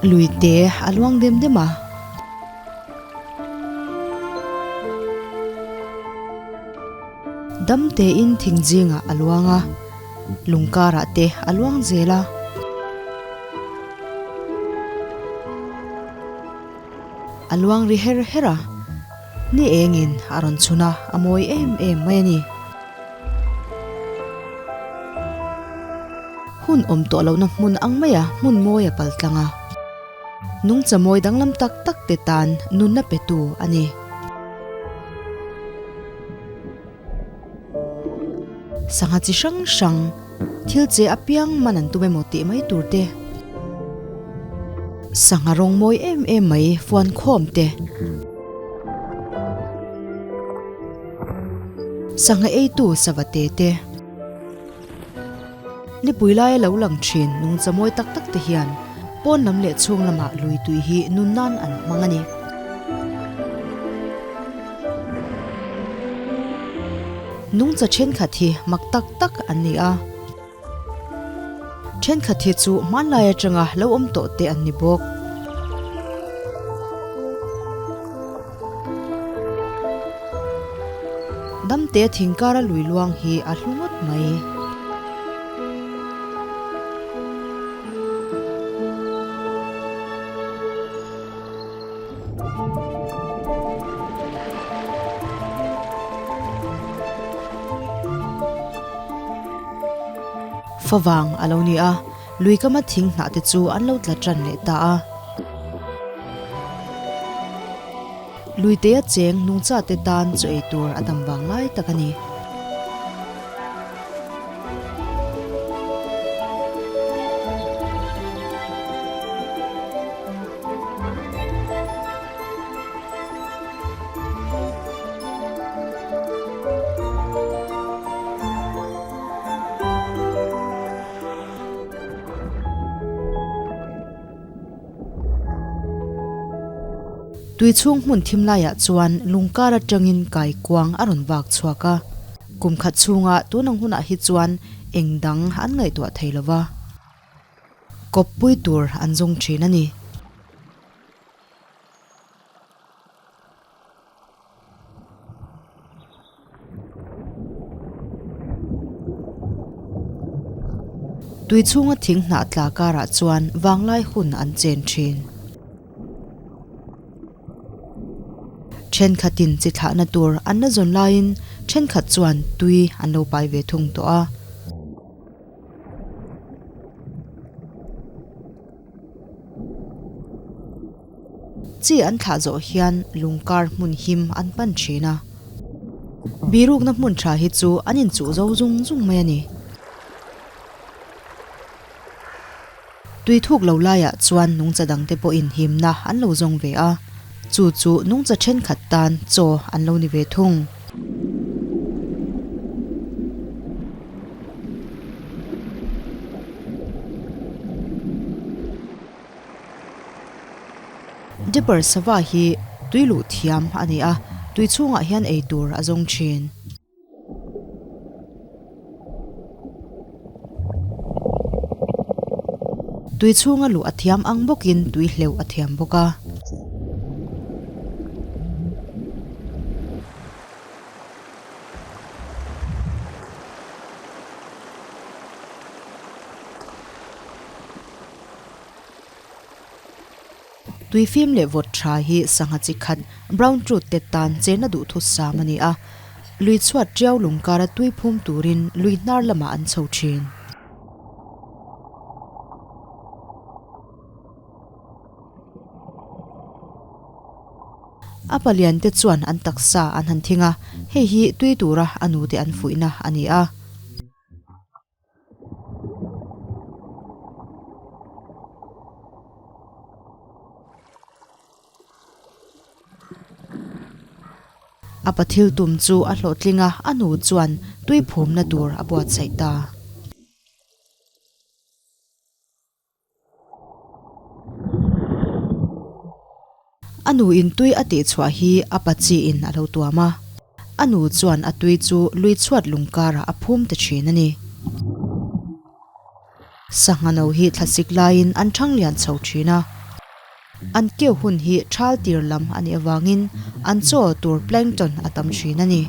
Lui te a luang dem dem a. Dam tein thing zingah a luang a, lung karah te a luang zel a. A luang ri her her a, ni engin a rawn chhun a, a mawi em em mai a ni. Hun awm tawh lohna hmun ang maia hmun mawi a pal tlang a. Nungcha mawi danglam tak tak te tan nunna petu a ni. Sangha chi hrang hrang thil che apiang man an tum emaw tih mai tur te. Sangha rawng mawi em em mai fuan khawm te. Sangha eitu sava te te. Nipui laia lo lang thin nungcha mawi tak tak te hian pawn lam leh chhung lamah lui tui hi nun nan an hmang a ni. Nungcha thenkhat hi mak tak tak an ni a, thenkhat hi chu hmanlai atanga lo awm tawh te an ni bawk. Damte thingkara lui luang hi a hlu ngawt mai. Favang a lo ni a, lui kama thing hnah te chu an lo tla tan leh ta a. Luite a cheng nungcha te tan chaw ei tur a tam vang lai tak a ni. Tui chhung hmun thim laiah chuan lungkar atangin kaikuang a rawn vak chhuak a, kum khat chhunga tun ang hunah hi chuan eng dang an ngaihtuah thei lo va, kawppui tur an zawng thin a ni. Tui chhunga thing hnah tla karah chuan vanglai hun an chen thin. Thenkhatin chi thlahna tur an la zawn laiin thenkhat chuan tui an lo pai ve thung tawh a. Chi an thlah zawh hian lungkar hmun him an pan thin a. Birukna hmun tha hi chu an inchuh zo zung zung mai a ni. Tui thuk lo laiah chuan nungcha dangte pawhin himna an lo zawng ve a, chu chu nungcha thenkhat tan chaw an lo ni ve thung. Dipper sava hi tui luh thiam a ni a, tui chhungah hian ei tur a zawng thin. Tui chhunga luh a thiam ang bawkin tui hleuh a thiam bawk a. Tui fim leh vawt tha hi sangha chi khat brown trout te tan chenna duhthusam a ni a, lui chhuat tiau lung kara tui phum turin lui hnar lamah an chho thin. A palian te chuan an taksa an han thing a, hei hi tui tura a nute an fuihna a ni a. A pathil tum chu a hlawhtling a, a nu chuan tui phumna tur a buatsaih ta. A nu in tui a tih chhuah hi a pa chi in a lo tuam a. A nu chuan a tui chu lui chhuat lung karah a phum ta thin a ni. Sangha no hi thlasik laiin an thang lian chho thin a. An keu hun hi thal tir lam a nih avangin an chaw tur plankton a tam thin a ni.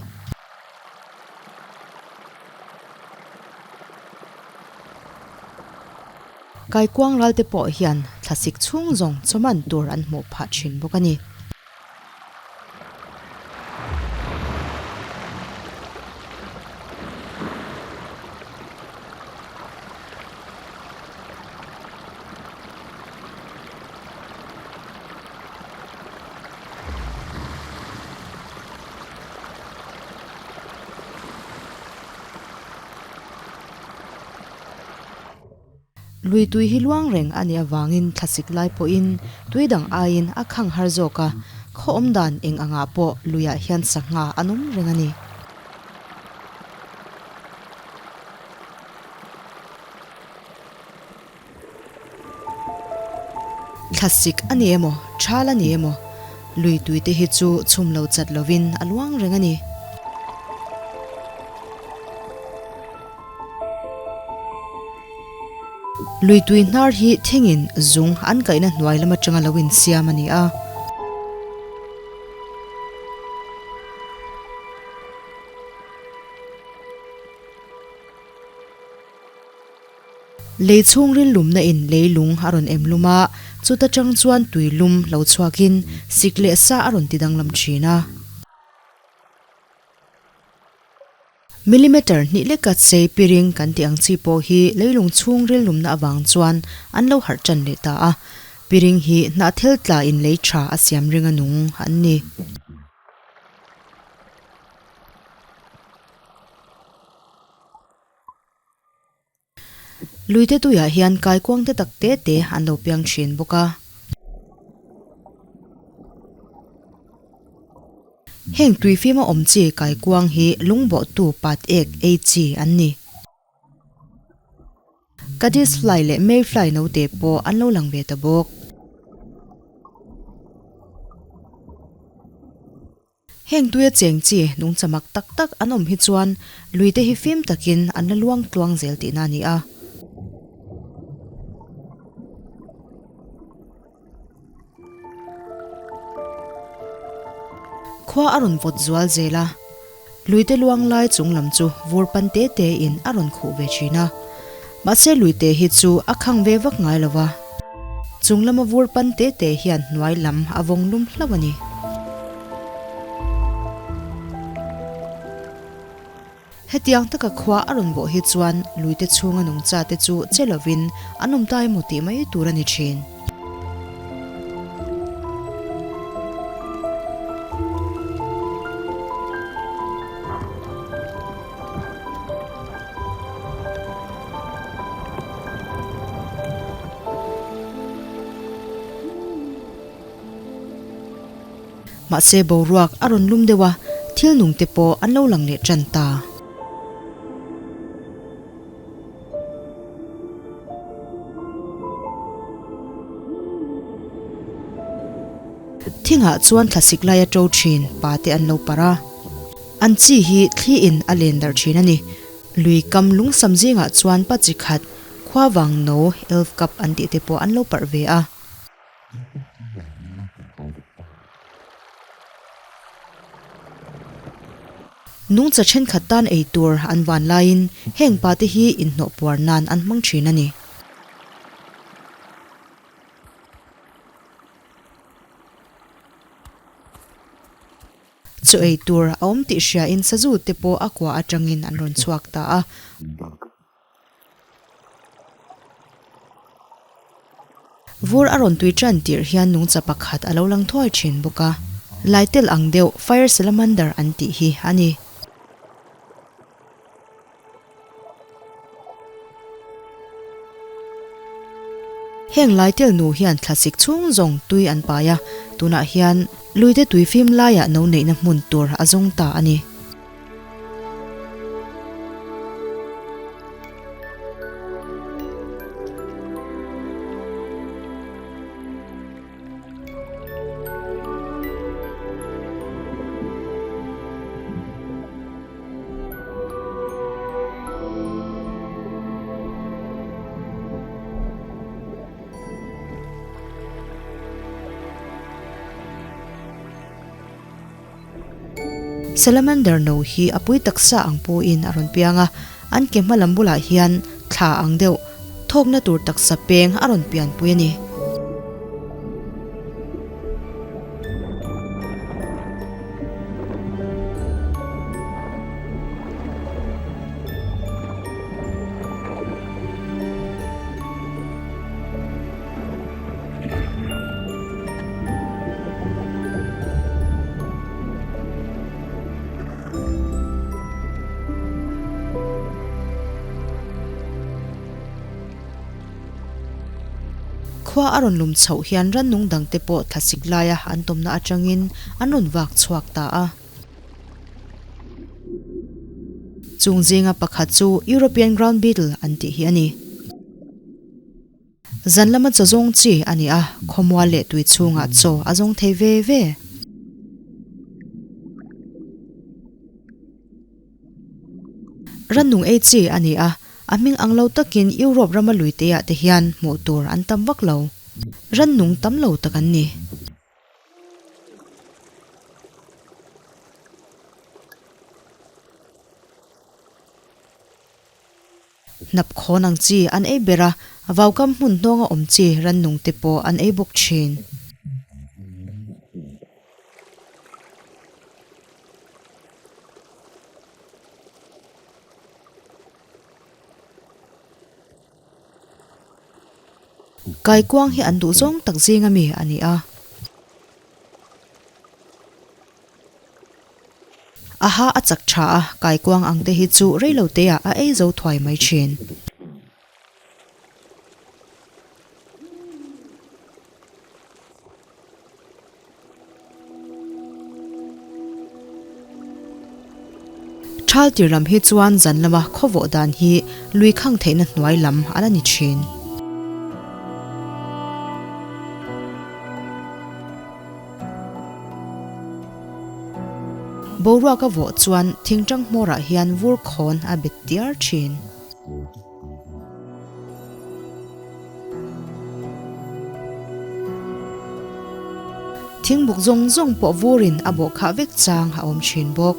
Kaikuang ralte pawh hian thlasik chhung zawng chawman tur an hmuh phah thin bawk a ni. Lui tui hi luang reng a nih avangin thlasik lai pawhin tui dang aiin a khang har zawk a, khaw awm dan eng angah pawh luiah hian sangha an awm reng a ni. Thlasik a ni emaw, thal a ni emaw, lui tui te hi chu chhum lo chat lovin a luang reng a ni. Lui tui hnar hi thingin zung an kaihna hnuai lam atanga lo insiam a ni a. Lei chhungril lumna in lei lung a rawn em lum a, chuta tang chuan tui lum lo chhuakin sik leh sa a rawn ti danglam thin a. Millimeter hnih leka sei piring kan tih ang chi pawh hi leilung chhungril lumna avang chuan an lo harh tan leh ta a, piring hi hnahthel tla in lei tha a siam ring a nung an ni. Luite tuiah hian kaikuang te tak te te an lo piang thin bawk a. Heng tui fima awm chi kaikuang hi lungbawhtu pat ek ei chi an ni. Caddisfly leh mayfly note pawh an lo lang ve ta bawk. Heng tuia cheng chi nungchamak tak tak an awm hi chuan luite hi fim takin an la luang tluang zel tihna a ni a. Khua a rawn vawt zual zel a, luite luang lai chung lam chu vur pan te te in a rawn khuh ve thin a. Mahse luite hi chu a khang ve vak ngai lo va. Chung lama vur pan te te hian hnuai lam a vawng lum hlauh a ni. Hetiang taka khua a rawn bawh hi chuan luite chhunga nungcha te chu che lovin an awm ta emaw tih mai tur a ni thin. Mahse boruak a rawn lum deuh a, thil nung te pawh an lo lang leh tan ta. Thingah chuan thlasik laia to thin pa te an lo parh a, an chi hi thli in a len darh thin a ni. Lui kam lungsam zingah chuan pa chi khat khuavang no elf cup an tih te pawh an lo parh ve a. Nungcha thenkhat tan ei tur an van laiin heng pa te hi inhnawh puar nan an hmang thin a ni. Chaw ei tur a awm tih hriain sazu te pawh a kua atangin an rawn chhuak ta a. Vur a rawn tui tan tirh hian nungcha pakhat a lo lang thuai thin bawk a, laitel ang deuh fire salamander an tih hi a ni. Heng laitel nu hian thlasik chhung zawng tui an pai a, tunah hian luite tui fim laiah no neihna hmun tur a zawng ta a ni. Salamander no hi a pui taksa ang pawhin a rawn piang a, an ke hma lam bulah hian thla ang deuh thawkna tur taksa peng a rawn pianpui a ni. Khua a rawn lum chhoh hian rannung dangte pawh thlasik laia an tawmna atangin an rawn vak chhuak ta a. Chung zinga pakhat chu European ground beetle an tih hi a ni. Zan lama chaw zawng chi a ni a, khawmual leh tui chhungah chaw a zawng thei ve ve. Rannung ei chi a ni a, a hming ang lo takin Europe rama luiteah te hian hmuh tur an tam vak lo. Rannung tam lo tak an ni. Hnap khawn ang chi an ei ber a, vaukam hmun hnawnga awm chi rannung te pawh an ei bawk thin. Kaikuang hi an duh zawng tak zing ami a ni a. A ha a chak tha a, kaikuang ang te hi chu rei lo te ah a ei zo thuai mai thin. Thal tir lam hi chuan zan lama khawvawh dan hi lui khang theihna hnuai lam a la ni thin. Boruak a vawh chuan thingtang hmawrah hian vur khawn a bet tiar thin. Thingbuk zawng zawng pawh vurin a bawh khah vek chang a awm thin bawk.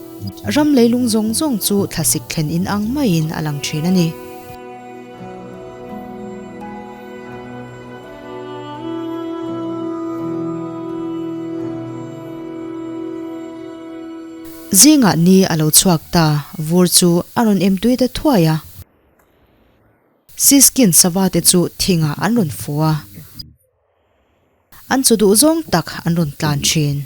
Ram leilung zawng zawng chu thlasik thlen in ang maiin a lang thin a ni. Zingah ni a lo chhuak ta, vur chu a rawn em tui ta thuai a. Siskin sava te chu thingah an rawn fu a, an chu duh zawng tak an rawn tlan thin.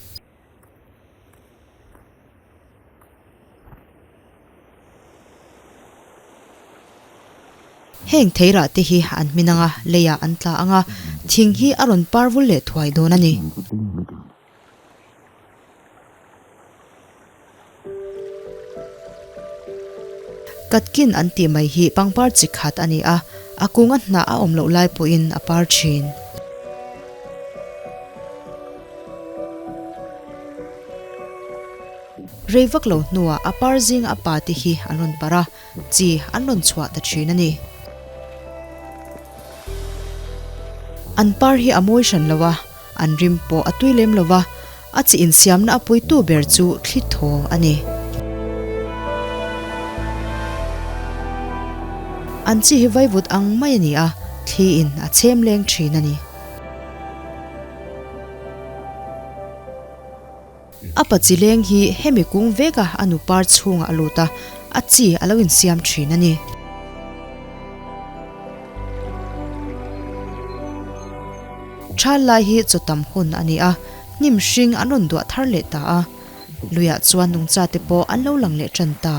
Heng theirah te hi an hmin anga leiah an tla anga thing hi a rawn par vul leh thuai dawn a ni. Katkin an tih mai hi pangpar chi khat a ni a, a kung a hnah a awm loh lai pawhin a par thin. Rei vak lo hnuah a par zing a pa te hi an rawn parh a, chi an rawn chhuah ta thin a ni. An par hi a mawi hran lo a, an rim pawh a tui lem lo va, a chi insiamna a puitu ber chu thli thaw a ni. An chi hi vaivut ang mai a ni a, thliin a chhem leng thin a ni. A pa chi leng hi hemi kung veka a nu par chhungah a lut a, a chi a lo insiam thin a ni. Thal lai hi chaw tam hun a ni a, hnim hring an rawn duah thar leh ta a, luiah chuan nungcha te pawh an lo lang leh tan ta.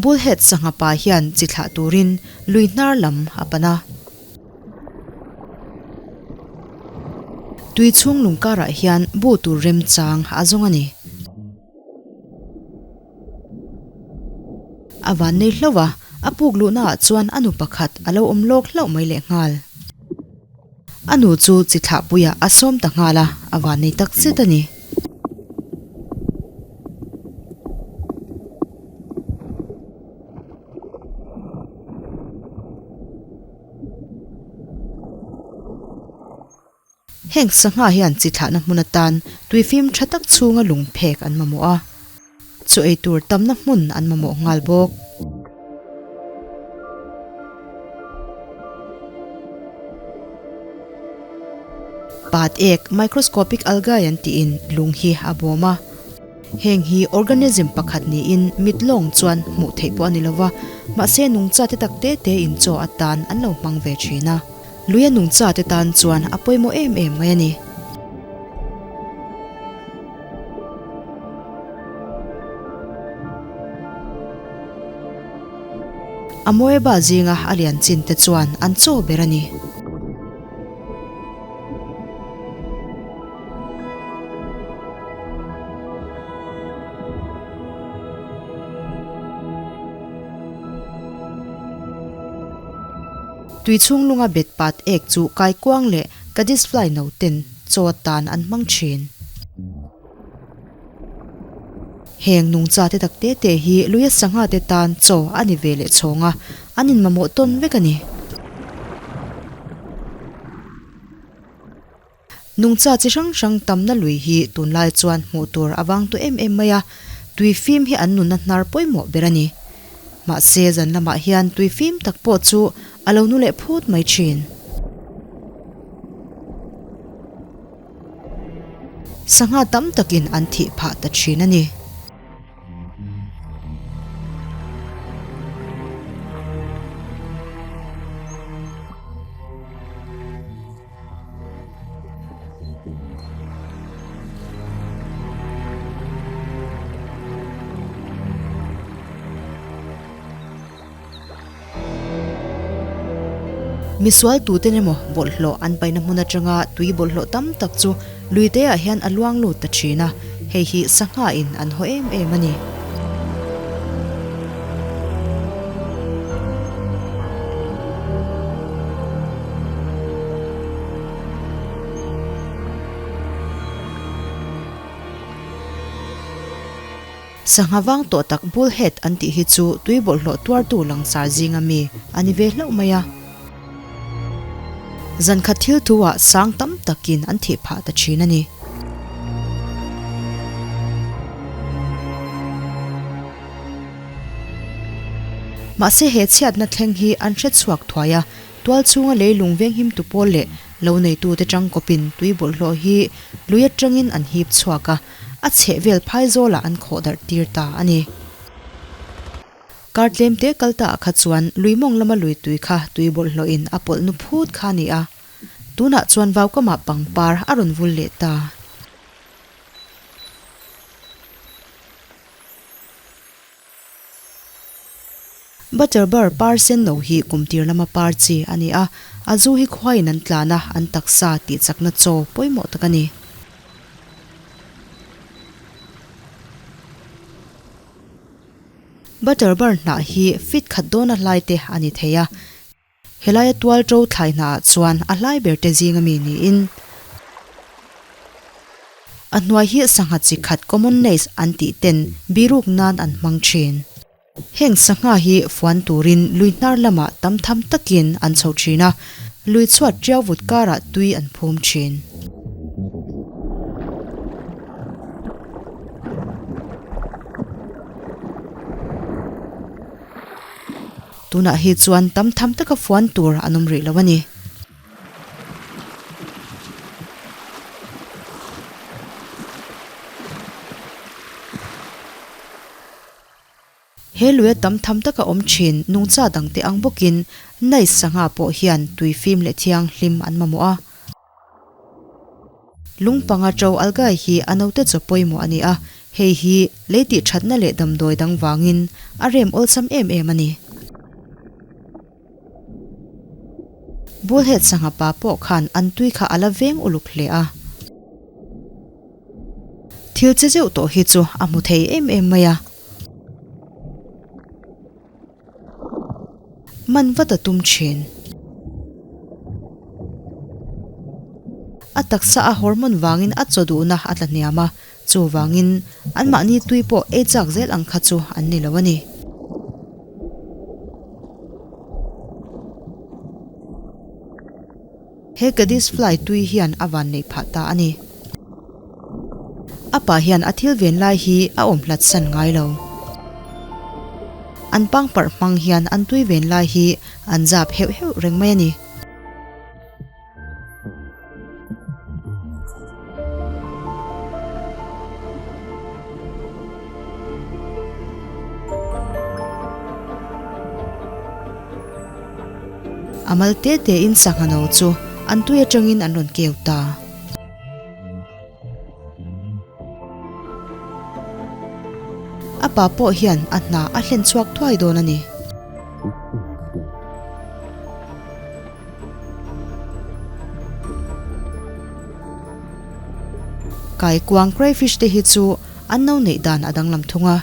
Bullhead sangha pa hian chi thlah turin lui hnar lam a pan a. Tui chhung lung karah hian bu tur remchang a zawng a ni. A van nei hlauh a, a puk luhnaah chuan a nu pakhat a lo awm lawk hlauh mai lehnghal. A nu chu chi thlahpuiah a sawm ta nghal a, a van nei tak zet a ni. Heng sangha hian chi thlahna hmun atan tuifim tha tak chhunga lung phek an mamawh a. Chaw ei tur tamna hmun an mamawh nghal bawk. Pat ek, microscopic algae an tiin lung hi a bawm a. Heng hi organism pakhat niin mit lawng chuan hmuh theih pawh a ni lova, mahse nungcha te tak te te in chaw atan an lo hmang ve thin a. Luia nungcha te tan chuan a pawimawh em em mai a ni. Amoeba zinga a lian chin te chuan an chaw ber a ni. Tui chhung lunga bet pat ek chu kaikuang leh caddisfly no ten chaw atan an hmang thin. Heng nungcha te tak te te hi luia sangha te tan chaw a ni ve leh chhawng a, an inmamawh tawn vek a ni. Nungcha chi hrang hrang tamna lui hi tunlai chuan hmuh tur a vang tawh em em mai a, tui fim hi an nunna hnar pawimawh ber a ni. Mahse zan lamah hian tui fim tak pawh chu a lo nu leh phut mai thin. Sangha tam takin an thih phah ta thin a ni. Misual tuten emaw bawlhhlawh an paihna hmun atanga tui bawlhhlawh tam tak chu lui te ah hian a luang lut ta thin a, hei hi sangha in an haw em em a ni. Sangha vang tawh tak bullhead an tih hi chu tui bawlhhlawh tuartu langsar zinga mi a ni ve hlauh mai a. Zankhat thil thu ah sang tam takin an thih phah ta thin a ni. Mahse he chhiatna thleng hi an hre chhuak thuai a, tual chhunga leilung venghim tu pawl leh lo neitute tangkawpin tui bawlhhlawh hi lui atangin an hip chhuak a, a chheh vel phai zawlah an khawh darh tir ta a ni. Kar tlem te kal ta ah kha chuan lui mawng lama lui tui kha tui bawlhhlawhin a pawlh nu phut kha a ni a, tunah chuan vaukamah pangpar a rawn vul leh ta. Butterbur par sen no hi kum tir lama par chi a ni a, a zu hi khuaiin an tlan a, an taksa tih chakna chaw pawimawh tak a ni. Butterbur hnah hi fit khat dawna hlai te a ni thei a, Helaia tual ṭo thlai hnaah chuan a hlai ber te zinga mi niin a hnuai hi sangha chi khat common nace an tih ten biruk nan an hmang thin. Heng sangha hi fuan turin lui hnar lamah tam tham takin an chho thin a, lui chhuat ṭiau vut karah tui an phum thin. Tunah hi chuan tam tham taka fuan tur an awm rih lo a ni. He luia tam tham taka awm thin nungcha dangte ang bawkin Nai sangha pawh hian tui fim leh thianghlim an mamawh a. Lungpanga ṭo algae hi a naute chaw pawimawh a ni a, hei hi lei tih ṭhatna leh damdawi dang vangin a rem awlsam em em a ni. Bullhead sangha pa pawh khan an tui kha a la veng uluk hle a. Thil che zeuh tawh hi chu a hmu thei em em mai a. Man vat a tum thin. A taksa a hormone vangin a chaw duhna a tla hniam a, chuvangin anmahni tui pawh ei chak zel ang kha chu an ni lo a ni. He Caddis fly tui hian a van neih phah ta a ni. A pa hian a thil ven lai hi a awm hlat san ngai lo. An pangparh hmang hian an tui ven lai hi an zap heuh heuh reng mai a ni. A mal te te in sangha no chu an tui atangin an rawn keu ta. A pa pawh hian a hna a hlen chhuak thuai dawn a ni. Kaikuang crayfish te hi chu an no neih dan a danglam thung a,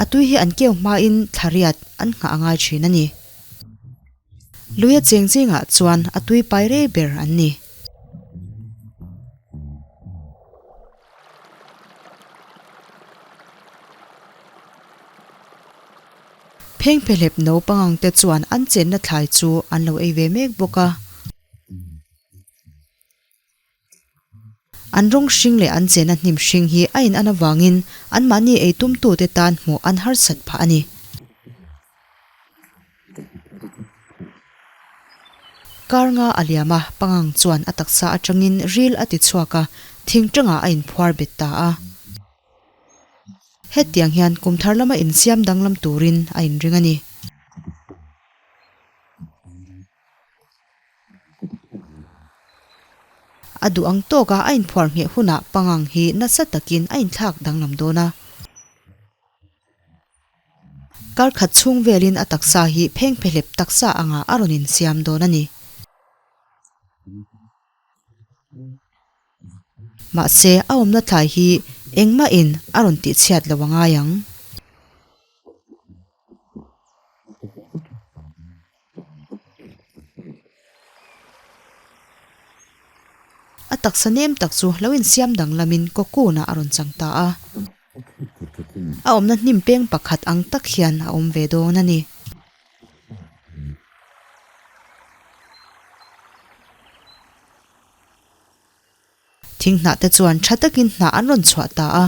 a tui hi an keu hmain thlariat an nghah a ngai thin a ni. Luia cheng chengah chuan a tui pai rei ber an ni. Phengphehlep naupang te chuan an chenna thlai chu an lo ei ve mek bawk a. An rawng hring leh an chenna hnim hring hi a in an avangin anmahni ei tumtute tan hmuh an harsat phah a ni. Kar nga a liam a, pangang chuan a taksa atangin ril a ti chhuak a, thing tangah a inphuar bet ta a. Hetiang hian kum thar lama insiam danglam turin a inring a ni. A duh ang tawka a inphuar ngheh hunah pangang hi nasa takin a inthlak danglam dawn a. Kar khat chhung velin a taksa hi phengphehlep taksa anga a rawn insiam dawn a ni. Mahse, a awmna thlai hi engmahin a rawn tihchhiat lo a ngai ang. A taksa nem tak chu lo insiam danglamin cocoon-ah a rawn chang ta a. A awmna hnim peng pakhat ang tak hian a awm ve dawn a ni. Thing hnah te chuan tha takin hnah an rawn chhuah ta a.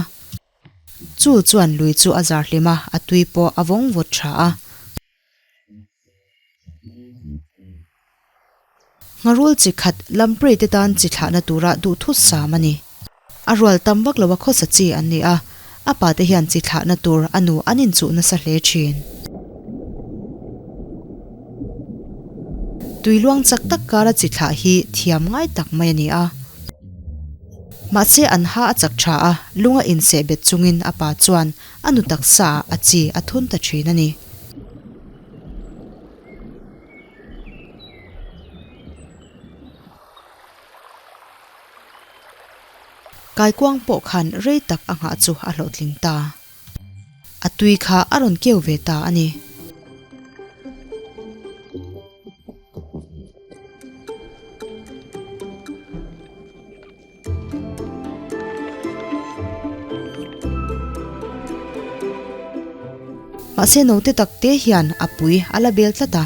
Chu chuan lui chu a zar hlim a, a tui pawh a vawng vawt tha a. Ngharul chi khat lamprei te tan chi thlahna tura duhthut sam a ni. A rual tam vak lo a khawsa chi an ni a, a pa te hian chi thlahna tur a nu an inchuh nasa hle thin. Tui luang chak tak kara chi thlah hi thiam ngai tak mai a ni a. Mahse an ha a chak tha a, lung a inseh bet chungin a pa chuan a nu taksa ah a chi a thun ta thin a ni. Kaikuang pawh khan rei tak a nghah chu a hlawhtling ta. A tui kha a rawn keu ve ta a ni. Mahse naute tak te hian a pui a la bel tlat a.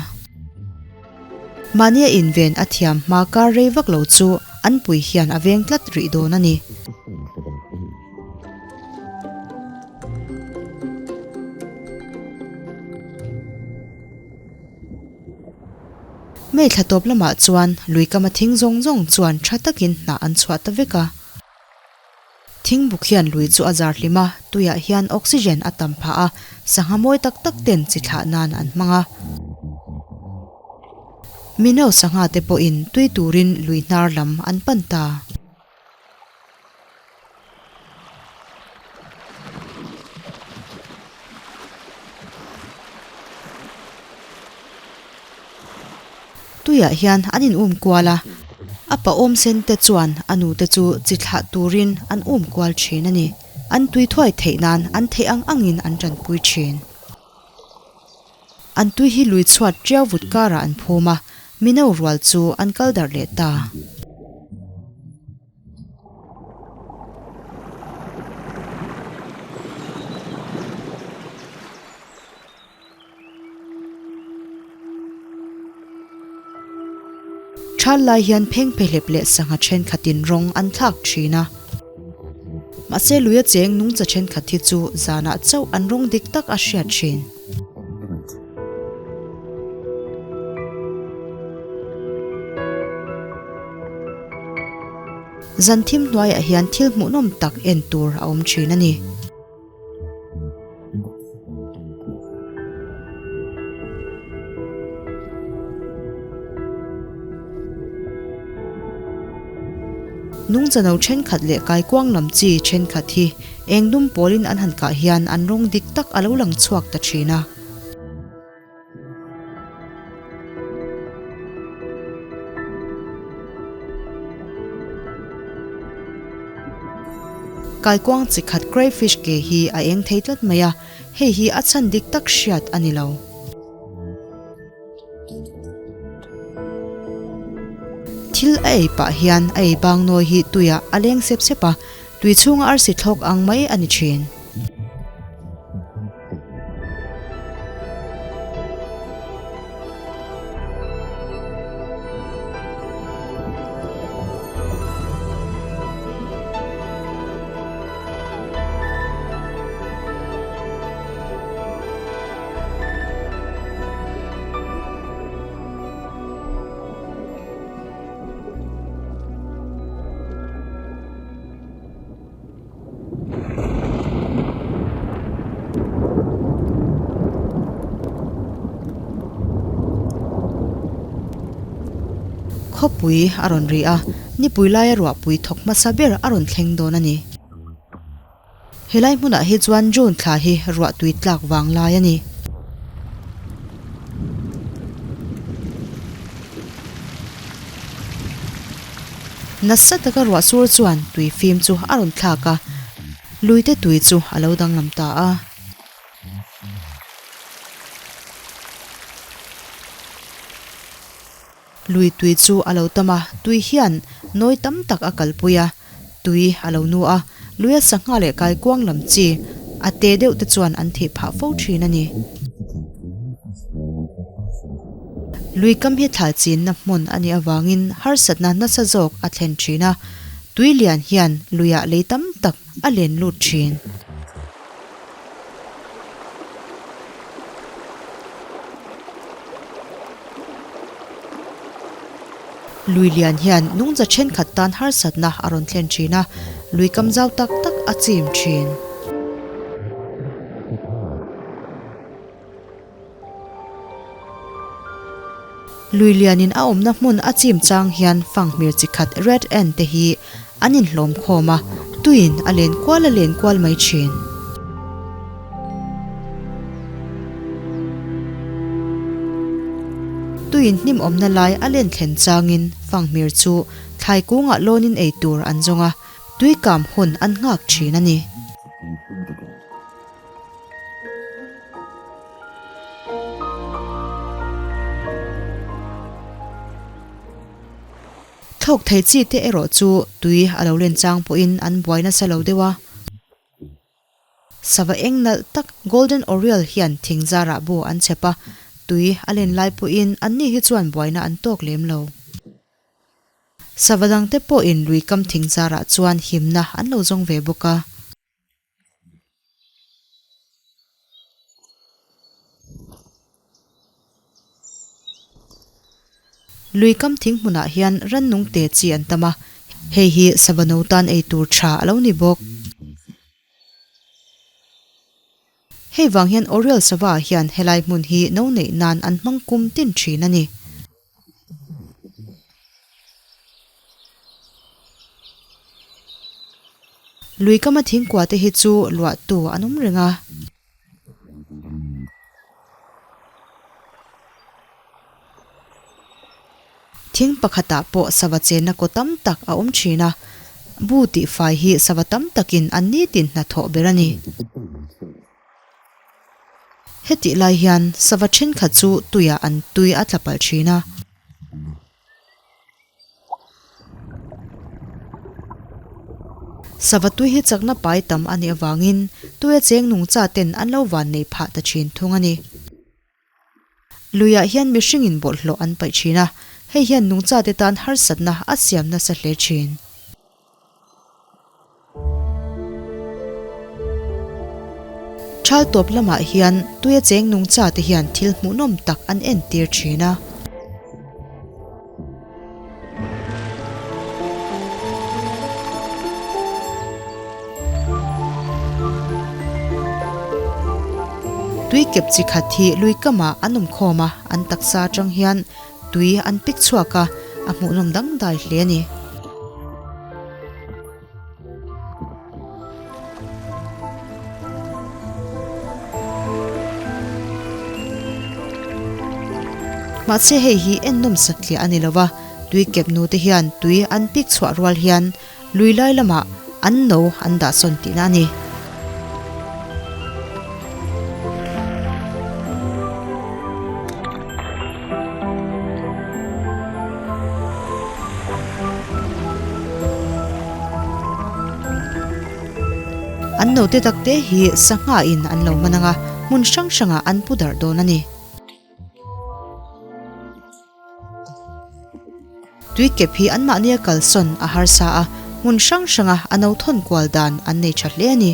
Mahnia inven a thiam hma kar rei vak lo chu an pui hian a veng tlat rih dawn a ni. May thla tawp lamah chuan lui kama thing zawng zawng chuan tha takin hnah an chhuah ta vek a. Thing buk hian lui chu a zar hlim a, tuiah hian oxygen a tam phah a, sangha mawi tak tak ten chi thlah nan an hmang a. Minau sangha te pawhin tui turin lui hnar lam an pan ta. Tuiah hian an in um kual a, a pa awm sen te chuan a nu te chu chi thlah turin an um kual thin a ni. An tui thuai theih nan an theih ang angin an tanpui thin. An tui hi lui chhuat tiau vut karah an phum a, mino rual chu an kal darh leh ta. Thal lai hian phengphehlep leh sangha thenkhatin rawng an thlak thin a. Mahse luia cheng nungcha thenkhat hi chu zanah chauh an rawng dik tak a hriat thin. Zan thim hnuaiah hian thil hmuhnawm tak en tur a awm thin a ni. Nungchano thenkhat leh kaikuang lam chi thenkhat hi eng dum pawlin an han kah hian an rawng dik tak a lo lang chhuak ta thin a. Kaikuang chi khat crayfish ke hi a eng thei tlat mai a, hei hi a chhan dik tak hriat a ni lo. Thil a ei pah hian a ei bang nawi hi tuiah a leng sep sep a, tui chhunga arsi thlawk ang mai a ni thin. Khawpui a rawn ri a, nipui laia ruahpui thawk hmasa ber a rawn thleng dawn a ni. Helai hmunah hi chuan June thla hi ruah tui tlak vang lai a ni. Nasa taka ruah sur chuan tui fim chu a rawn thlak a, luite tui chu a lo danglam ta a. Lui tui chu a lo tam a, tui hian nawi tam tak a kalpui a, tui a lo nu a, luia sangha leh kaikuang lam chi a te deuh te chuan an thih phah fo thin a ni. Lui kam hi thlai chinna hmun a nih avangin harsatna nasa zawk a thlen thin a, tui lian hian luiah lei tam tak a len lut thin. Lui lian hian nungcha thenkhat tan harsatna a rawn thlen thin a, lui kam zau tak tak a chim thin. Lui lianin a awmna hmun a chim chang hian fanghmir chi khat red ant te hi an inhlawm khawm a, tuiin a len kual a len kual mai thin. Tuiin hnim awmna lai a len thlen changin fanghmir chu thlai kungah lawnin ei tur an zawng a, tui kam hun an nghak thin a ni. Thlawk thei chi te erawh chu tui a lo len chang pawhin an buai nasa lo deuh a. Sava eng nalh tak Golden Oriole hian thing zarah bu an chhep a, tui a len lai pawhin anni hi chuan buaina an tawk lem lo. Sava dangte pawhin lui kam thing zarah chuan himna an lo zawng ve bawk a. Lui kam thing hmunah hian rannung te chi an tam a, hei hi sava no tan ei tur tha a lo ni bawk. Hei vang hian Oriole sava ah hian helai hmun hi no neih nan an hmang kum tin thin a ni. Lui kama thingkua te hi chu luahtu an awm reng a. Thing pakhatah pawh sava chenna kaw tam tak a awm thin a, bu tih fai hi sava tam takin an nitin hnathawh ber a ni. Hetih lai hian sava thenkhat chu tuiah an tui a tla palh thin a. Sava tui hi chakna pai tam a nih avangin tuia cheng nungcha ten an lo van nei phah ta thin thung a ni. Luiah hian mihringin bawlhhlawh an paih thin a, Hei hian nungchate tan harsatna a siam nasa hle thin. Thal tawp lamah hian tuia cheng nungchate hian thil hmuhnawm tak an entir thin a. Tui kep chi khat hi lui kamah an awm khawm a, an taksa atang hian tui an pik chhuak a, a hmuhnawm dangdai hle a ni. Mahse hei hi ennawm satliah a ni lo va, tui kep nu te hian tui an pik chhuah rual hian lui lai lamah an no an dah sawn tihna a ni. An note tak te hi sangha in an lo hman ang a, hmun hrang hrangah an pu darh dawn a ni. Tui kep hi anmahnia kalsawn a harsa a, hmun hrang hranga a no thawn kual dan an nei tha hle a ni.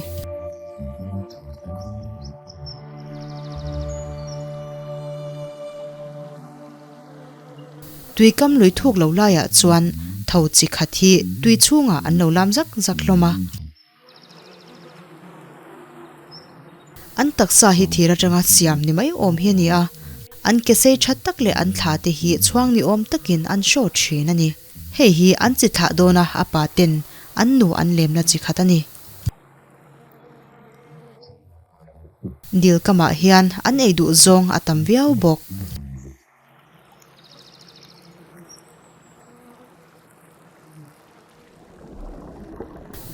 Tui kam lui thuk lo laiah chuan tho chi khat hi tui chhungah an lo lam zak zak hlawm a. An taksa hi thir atanga siam ni mai awm hi a ni a, an ke sei tha tak leh an thla te hi chhuang ni awm takin an show thin a ni. Hei hi an chi thlah dawna a pa ten an nu an lemna chi khat a ni. Dil kamah hian an ei duh zawng a tam viau bawk.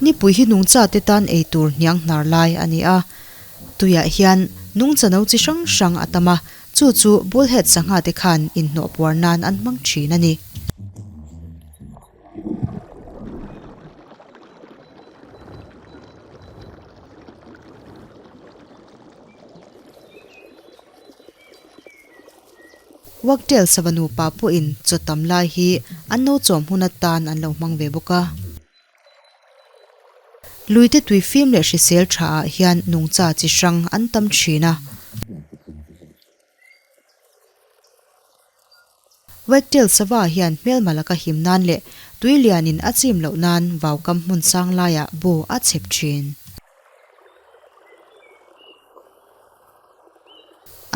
Nipui hi nungcha te tan ei tur hniang hnar lai a ni a, tuiah hian nungcha no chi hrang hrang a tam a, chu chu bullhead sangha te khan inhnawh puar nan an hmang thin a ni. Wagtail sava nupa pawhin chaw tam lai hi an no chawm hun atan an lo hmang ve bawk a. Luite tui fim leh hrisel tha ah hian nungcha chi hrang an tam thin a. Wagtail sava hian hmelma laka him nan leh tui lianin a chim loh nan vaukam hmun sang laiah bu a chhep thin.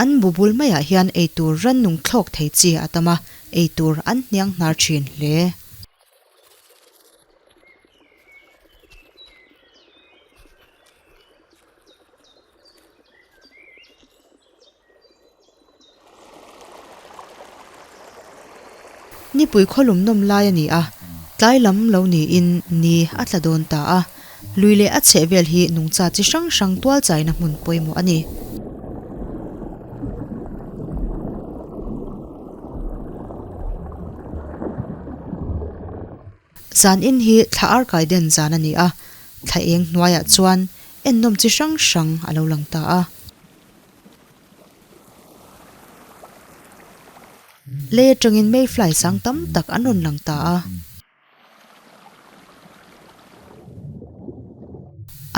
An bu bul maiah hian eitur rannung thlawk thei chi a tam a, eitur an hniang hnar thin hle. Nipui khawlum nawm lai a ni a, tlai lam lo niin ni a tla dawn ta a. Lui leh a chheh vel hi nungcha chi hrang hrang tual chaina hmun pawimawh a ni. Zan in hi thla arkai den zan a ni a, thla eng hnuaiah chuan ennawm chi hrang hrang a lo lang ta a. Lei atangin mayfly sang tam tak an rawn lang ta a.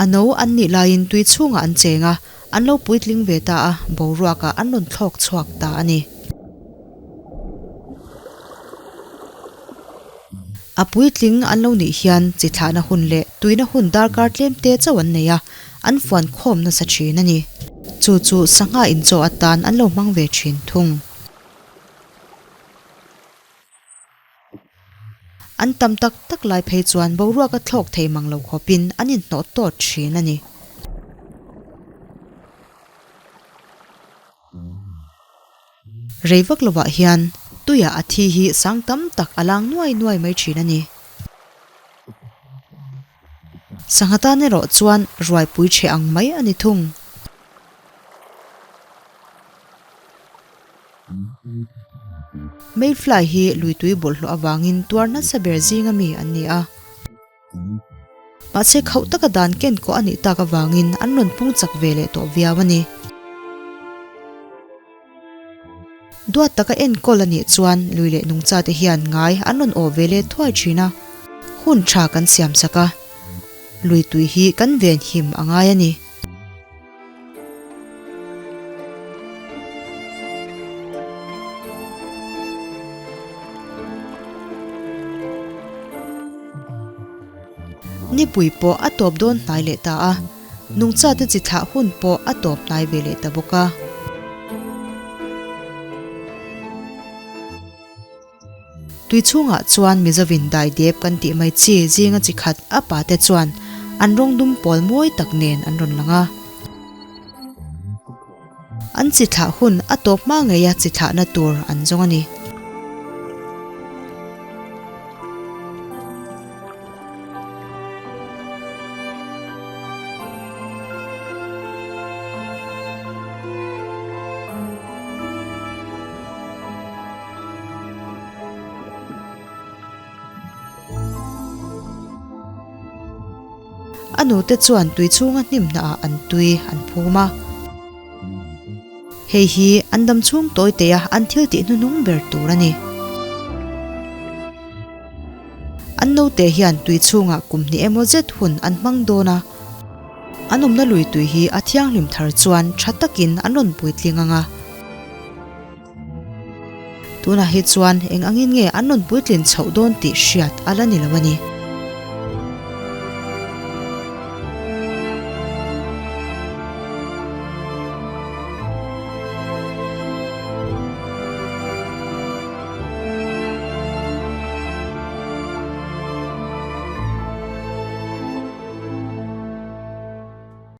A no an nih laiin tui chhungah an cheng a, an lo puitling ve ta a, boruakah an rawn thlawk chhuak ta a ni. A puitling an lo nih hian chi thlahna hun leh tuina hun darkar tlem te chauh an nei a, an fuan khawm nasa thin a ni. Chu chu sangha inchaw atan an lo hmang ve thin thung. An tam tak tak lai phei chuan boruak a thlawk thei mang lo khawpin an inhnawh tawt thin a ni. Rei vak lovah hian tuiah a thi hi sang tam tak a lang nuai nuai mai thin a ni. Sangha tan erawh chuan ruaipui chhe ang mai a ni thung. Mayfly hi luitui bawlhhlawh avangin tuar nasa ber zinga mi an ni a. Mahse khauh taka dan ken kawh a nih tak avangin an rawn pung chak ve leh tawh viau a ni. Duat taka enkawl a nih chuan lui leh nungchate hian ngai an rawn awh ve leh thuai thin a, hun tha kan siam sak a, lui tui hi kan venhim a ngai a ni. Nipui pawh a tawp dawn hnai leh ta a, nungchate chi thlah hun pawh a tawp hnai ve leh ta bawk a. Tui chhungah chuan Mizovin daidep kan tih mai chi zinga chi khat a pate chuan an rawng dum pawl mawi tak nen an rawn lang a. An chi thlah hun a tawp hma ngeia chi thlahna tur an zawng a ni. A nute chuan tui chhunga hnim hnahah an tui an phum a. Hei hi an dam chhung tawi teia an thil tih hnuhnung ber tur a ni. An naute hian tui chhungah kum hnih emaw zet hun an hmang dawn a. An awmna lui tui hi a thianghlim thar chuan tha takin an rawn puitling ang a. Tunah hi chuan eng angin nge an rawn puitlin chhoh dawn tih hriat a la ni lo a ni.